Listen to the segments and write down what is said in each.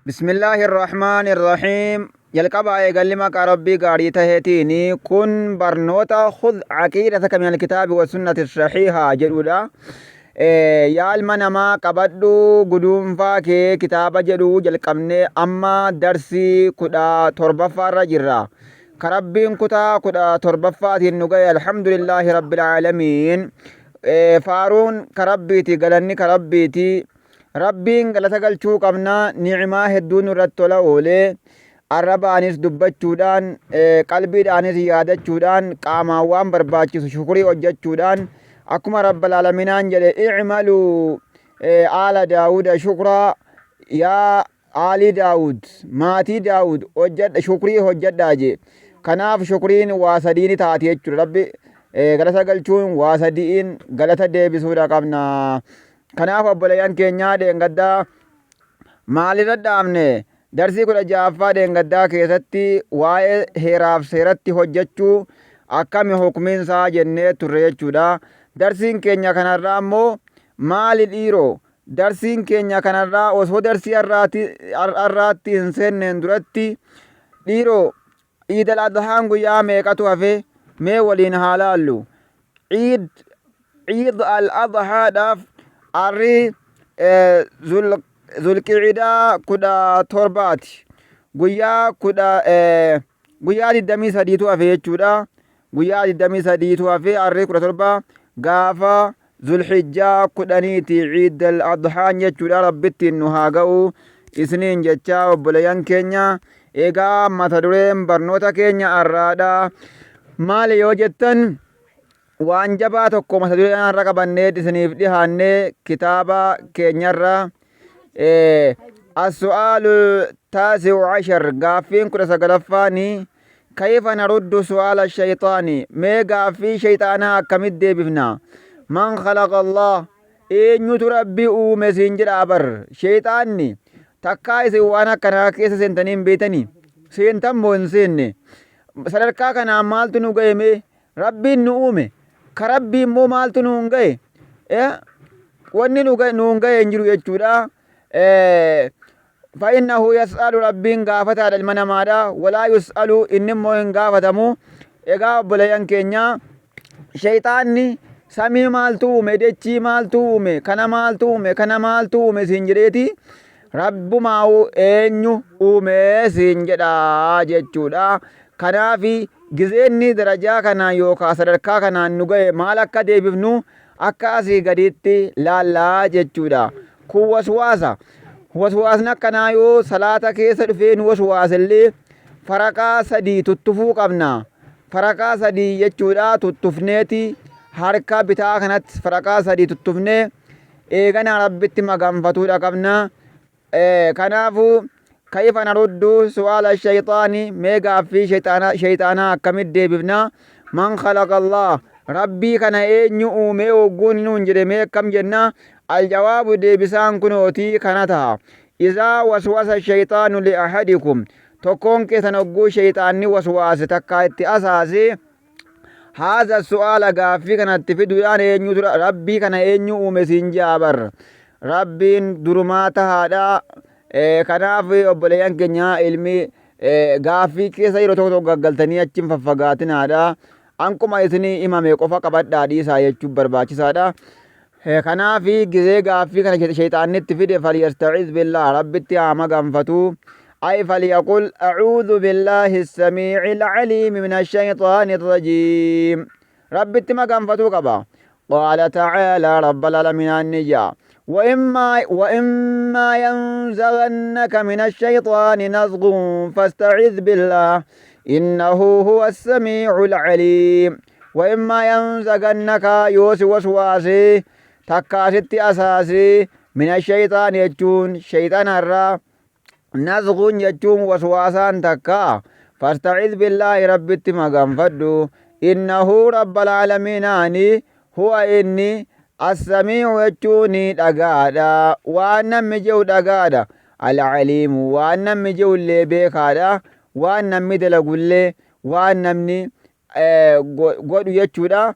Bismillaahi Irrahmaani Irrahiim. Jalqabaa eegalli maqaa Rabbii gaarii taheetiin kun barnoota khudh aqiidataka minal kitaabi wa sunnati sahiiha jedhudha. Yaa ilma namaa qabadhu guduunfaa kee kitaaba jedhu jalqabnee amma darsii 17ffaarra jirra. Ka Rabbiin kutaa 17ffaatiin nu gahe alhamdulillaahi rabbil aalamiin. Faaruun ka Rabbiiti, galanni ka Rabbiiti. Rabbiin galata galchuu qabna, ni'imaa hedduu nurratti tola oolee arrabaanis dubbachuudhaan, qalbiidhaanis yaadachuudhaan, qaamaan waan barbaachisu shukurii hojjechuudhaan, akkuma Rabbal Aalamiinaan jedhe i'maluu aala Daawuda shukraa, yaa aalii Daawud, maatii Daawud hojjedha, shukrii hojjedhaa jee. Kanaaf shukriin waa sadiini taati jechuudha. Rabbi galata galchuun waa sadiin galata deebisuudha qabna. Kanaaf obboleeyyan keenyaa, dheengaddaa maalirra dhaabne? Darsii 16ffaa dheengaddaa keessatti waa'ee heeraaf seeratti hojjechuu akkami hukmiinsaa jennee turre jechuudha. Darsiin keenya kanarraa immoo maali dhiiroo? Darsiin keenya kanarraa osoo darsii har'aatti hin seenneen duratti dhiiroo, Iid al Adhaan guyyaa meeqatu hafe? Mee waliin haa laallu. Iid al Adhaadhaaf arri Zulqi'idaa 17ti. Guyyaa kudha guyyaa 23tu hafe jechuudha. Guyyaa 23tu hafe, arri 17 gaafa Zulhijjaa 10ti Iid al Adhaan jechuudha. Rabbittiin nu haa ga'u isiniin jechaa obboleeyyan keenya. Egaa mata dureen barnoota keenya har'aadha. Maali yoo jettan, waan jabaa tokko mata duree har'a qabannee isiniif dhihaanne kitaaba keenyarra as-su'aalu taasi'u ashar, gaaffiin 19ffaani, kayfa naruddu su'aala shayxaani, mee gaaffii shayxaanaa akkamitti deebifna? Man khalaqa Allah, eenyutu Rabbi uume siin jedha bar shayxaanni. Takkaa isin waan akkanaa keessa seentanii hin beektanii? Seentan moo hin seenne? Sadarkaa kanaan maaltu nu ga'e mee? Rabbiin nu uume. Ka Rabbii immoo maaltu nuun ga'e? Wanni nu ga'e nuun ga'e hin jiru jechuudha. Fa'innahu yas'alu, Rabbiin gaafataadha ilma namaadha. Walaa yus'alu, inni immoo hin gaafatamu. Egaa obboleeyyan keenya, shayxaanni samii maaltu uume, dachii maaltu uume, kana maaltu uume, kana maaltu uume siin jedheeti, Rabbumaa'u eenyu uume siin jedha jechuudha. Kanaaf gizeenni darajaa kanaan yookaan sadarkaa kanaan nu ga'e maal akka deebifnu akka asii gadiitti laallaa jechuudha. Kun waswaasa. Waswaasni akkanaa yoo salaata keessa dhufee nu waswaasellee faraqaa sadii tuttufuu qabna. Faraqaa sadii jechuudha, tuttufneeti harka bitaa kanatti faraqaa sadii tuttufnee eegana Rabbitti maganfatuudha qabna. Kanaafuu kayfa naruddu su'aala shayxaani, mee gaaffii shayxaanaa akkamitti deebifna? Man khalaqa Allah, Rabbii kana eenyu uumee hogguun nuun jedhe mee akkam jenna? Aljawaabu, deebisaan kunootii kana taha. Izaa waswasa shayxaanu li ahadikum, tokkoon keessan hogguu shayxaanni waswaase takkaa itti asaase, haza su'aala, gaaffii kanatti fiduudhaan, eenyutu Rabbii kana eenyu uume siin ja'a bar. Rabbiin durumaa tahaadha. Kanaaf obboleeyyan keenya, ilmi gaaffii keessa yeroo tokko tokko gaggaltanii achi hin faffagaatinaadha. Anquma isinii himame qofa qabadhaa dhiisaa jechuun barbaachisaadha. Kanaaf gizee gaaffii kana shayxaanni itti fide, falyasta'iz billah, Rabbitti haa maganfatu. Ay falyaqul a'uudhu billaahi samii'il aliimi min ashayxaani rajiim. Rabbitti maganfatuu qaba. Qaala ta'aalaa, Rabbal aalamiinaan ni ja'a. وإما ينزغنك من الشيطان نزغ فاستعذ بالله إنه هو السميع العليم. وإما ينزغنك, yoo si waswaasee takkaa sitti asaasee, من الشيطان jechuun shayxaanarraa, نزغ jechuun waswaasaan takka, فاستعذ بالله, Rabbitti maganfadhu, إنه rabbal aalamiinaani, هو inni, السميع jechuun dhagaadha, waan namni jedhu dhagaadha, العليم waan namni jedhullee beekaadha, waan namni dalagullee, waan namni godhu jechuudha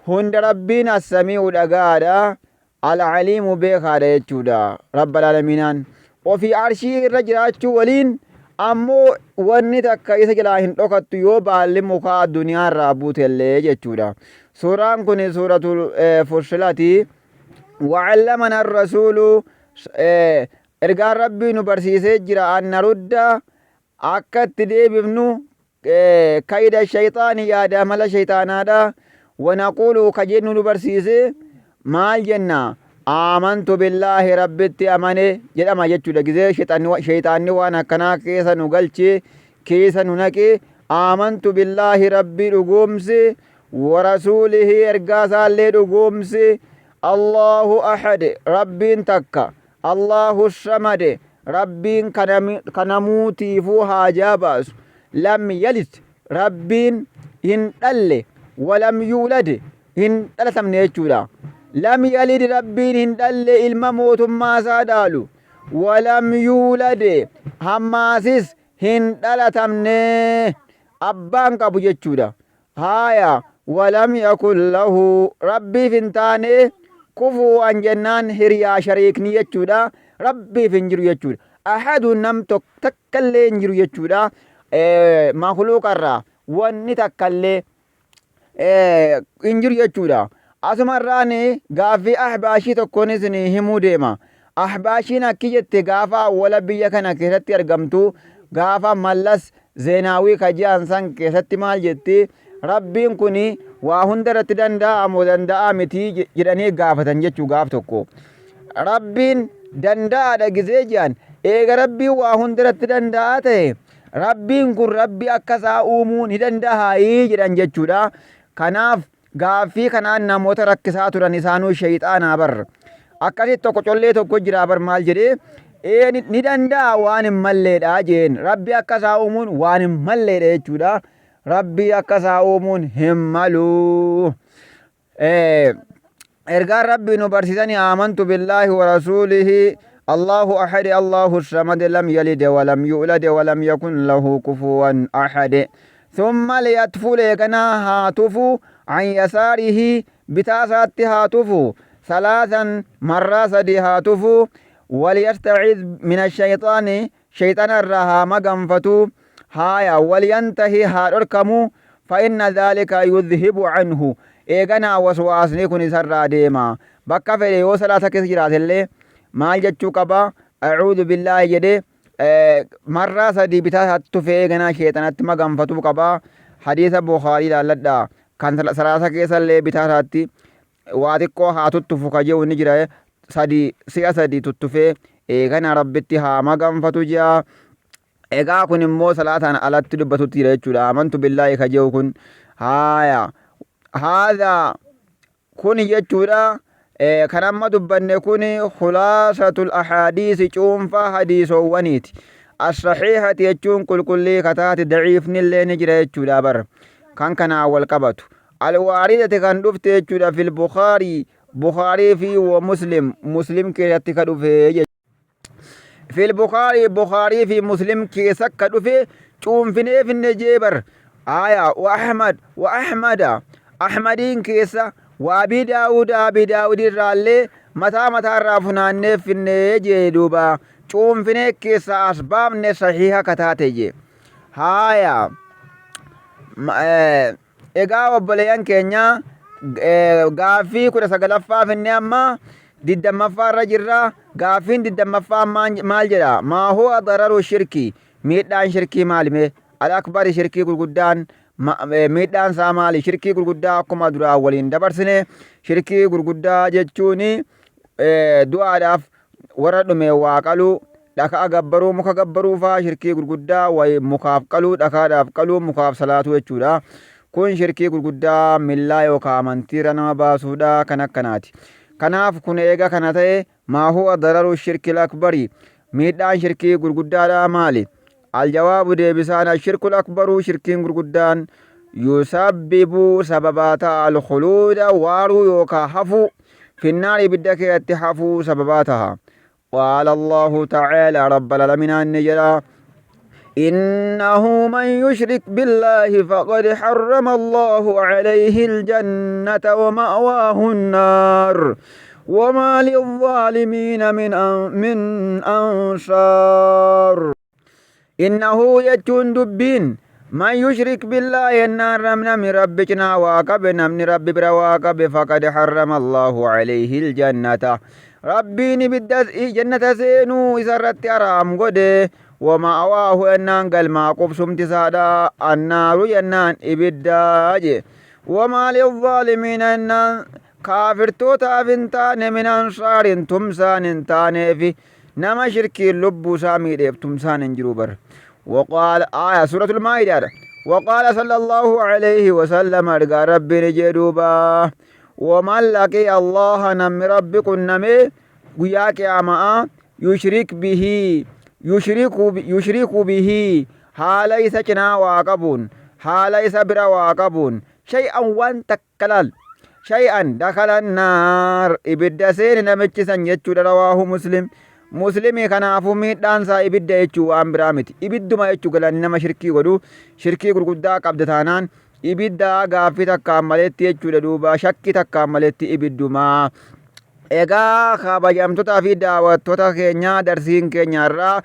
hunda. Rabbiin السميع dhagaadha, العليم beekaadha jechuudha rabbal aalamiinaan. Ofii arshii irra jiraachuu waliin ammoo wanni takka isa jalaa hin dhokattu yoo baalli mukaa addunyaa irraa buutellee jechuudha. Suuraan kun suuratu Fussilaati. Wa'allamana rasuulu, ergaan Rabbii nu barsiisee jira, an narudda, akka itti deebifnu, kayda shayxaani, yaada mala shayxaanaadha, wanaquulu, ka jennu nu barsiise. Maal jenna? Aamantu billaahi, Rabbitti amane jedhama jechuudha. Gizee shayxaanni waan akkanaa keessa nu galche, keessa nu naqe, aamantu billaahi, Rabbii dhugoomse, warasuulihi, ergaa isaallee dhugoomse, Allahu ahad, Rabbiin takka, Allahu samad, Rabbiin ka namuutiifuu haajaa baasu, lam yalid, Rabbiin hin dhalle, walam yuulad, hin dhalatamne jechuudha. Lam yalid, Rabbiin hin dhalle ilma mootummaa isaa dhaalu, walam yuulad, hammaasis hin dhalatamne, abbaan qabu jechuudha. Haaya, walam yakun lahu, Rabbiif hin taane, kufuwan jennaan hiriyaa, shariikni jechuudha. Rabbiif hin jiru jechuudha. Ahadu, nam takkallee hin jiru jechuudha. Makluuqarraa wanni takkallee hin jiru jechuudha. Asumarraan gaaffii Ahbaashii tokkoon isin himuu deema. Ahbaashiin akki jette, gaafa awwala biyya kana keessatti argamtu, gaafa Mallas Zeenaawii ka je'an san keessatti maal jetti? Rabbiin kun waa hunda irratti danda'a moo danda'aa miti jedhanii gaafatan jechuu gaaf tokko. Rabbiin danda'aadha gizee je'an, eega Rabbiin waa hunda irratti danda'aa ta'e, Rabbiin kun Rabbi akka isaa uumuu ni danda'aayii jedhan jechuudha. Kanaaf gaaffii kanaan namoota rakkisaa turan, isaanuu sheyxaanaa bar. Akkasitti tokko collee tokko jira bar, maal jedhee? Ee, ni danda'a, waan hin malleedha jeen. Rabbi akka isaa uumuun waan hin malleedha jechuudha. Rabbi akka isaa uumuun hin malu. Ergaan Rabbii nu barsiisanii, aamantu billaahi wa rasuulihi, Allahu ahad, Allahu samad, lam yalid wa lam yuulad wa lam yakun lahu kufuwan ahad. Thumma liyatful, eeganaa haa tufu, an yasaarihi, bitaa isaatti haa tufu, salaasan, marraa 3 haa tufu, waliyastaciz min ashayxaani, shayxaana irraa haa maganfatu. Haaya, waliyantahi, haa dhorkamu, fa inna dhaalika yudhibu canhu, eeganaa waswaasni kun isarraa deema. Bakka fedhe yoo salaata keessa jiraatellee maal jechuu qaba? Acuudhu billaahi jedhee marraa 3 bitaa isaatti tufee eeganaa sheexanatti maganfatuu qaba. Hadiisa Bukaarii ilaalladha. Kan salaata keessallee bitaa isaatti waa xiqqoo haa tuttufu ka jedhu ni jira. Sadi, si'a 3 tuttufee eegana Rabbitti haa maganfatu jea. Egaa kun immoo salaataan alatti dubbatutti jira jechuudha. Amantu billaahi ka jedhu kun. Haaya, haadha kuni jechuudha. Kan amma dubbanne kun khulaasatul ahaadiisi, cuunfaa hadiisowwaniiti. As-sahiihati jechuun qulqullii kataati, daciifnillee ni jira jechuudha bar. Kan kanaan wal qabatu. Alwaaridati, kan dhufte jechuudha, fil Bukaarii, Bukaarii fi wa Muslim, Muslim keessatti ka dhufe jechuudha. Fil Bukaarii, Bukaarii fi Muslim keessa ka dhufe cuunfinee finne jee bar. Aya, wa Ahmad, wa Ahmada, Ahmadiin keessa, wa Abii Daawuda, Abii Daawud irraallee mataa mataarraa funaannee finne jee duuba. Cuunfinee keessa as baafne, sahiha ka taate jee. Haaya. Egaa obboleeyyan keenya, gaaffii 19ffaa finne, amma 20ffaa irra jirra. Gaaffiin 20ffaa maal jedha? Maa huwa dararu shirki? Miidhaan shirkii maali mee? Al-akbari, shirkii gurguddaan miidhaan isaa maali? Shirkii gurguddaa akkuma duraa waliin dabarsine, shirkii gurguddaa jechuun du'aadhaaf warra dhume waa qaluu, dhakaa gabbaruu, muka gabbaruu faa shirkii gurguddaa, wayi mukaaf qaluu, dhakaadhaaf qaluu, mukaaf salaatuu jechuudha. Kun shirkii gurguddaa millaa yookaan amantiirra nama baasuudha, kan akkanaati. Kanaaf kun eega kana ta'e, maa huwa dararu shirkil akbari? Miidhaan shirkii gurguddaadha maali? Aljawaabu, deebisaan, ashirkul akbaru, shirkiin gurguddaan, yusabbibu, sababaa ta'a, alkhuluuda, waaruu yookaa hafuu, finnaar, ibidda keessatti hafuu sababaa taha. Qaala Allahu ta'ala, rabbal alaminaan ni jedha, إنه من يشرك بالله فقد حرم الله عليه الجنة ومأواه النار. Wamaa lilzaalimiina min ansaar. Innahu jechuun dubbiin man yushrik billaahi jennaan namni Rabbi cinaa waa qabe, namni Rabbi bira waa qabe, faqad harrama Allahu alayhi aljannata, Rabbiin ibidda jannata seenuu isarratti haraam godhe. Wama'awaahu jennaan galmaa qubsumti isaadha annaaru jennaan ibidda je. Wamaa lilzaalimiina jennaan kaafirtootaaf hin taane, min ansaarin tumsaan hin taaneefi. Nama shirkiin lubbuu isaa miidheef tumsaan hin jiru bar. Waqaala aaya suuratul maa'idaadha. Waqaala sallallahu alayhi wasallam, ergaa Rabbiin ijee duuba. Waman laqiya Allaha, namni Rabbi qunname guyyaa qiyaama'aa, yushrik bihi yushriku bihi, haala isa cinaa waa qabuun, haala isa bira waa qabuun, shay'an waan takka laal, shay'an dakhala naar, ibidda seene namichi san jechuudha. Rawaahu Muslim. Muslimii. Kanaafuu miidhaan isaa ibidda jechuu, waan biraa miti, ibidduma jechuu. Galanni nama shirkii godhu, shirkii gurguddaa qabda taanaan ibidda, gaaffii takkaan maletti jechuudha duuba, shakkii takkaan maletti ibiddumaa. Egaa kabajamtootaa fi daawwattoota keenya, darsiin keenya irraa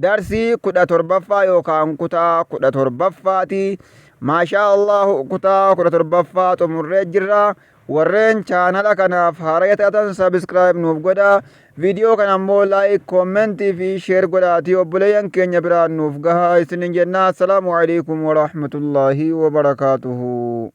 darsii 17ffaa yookaan kutaa 17ffaati. Maashaa Allahu, kutaa 17ffaa xumurree jirra. Warreen chaanala kanaaf haaraa taatan subscribe nuuf godhaa. Viidiyoo kana ammoo like, comment fi share godhaatii obboleeyyan keenya biraan nuuf gahaa isinin jenna. Assalaamu alaikum warahmatullaahi wabarakaatuhu.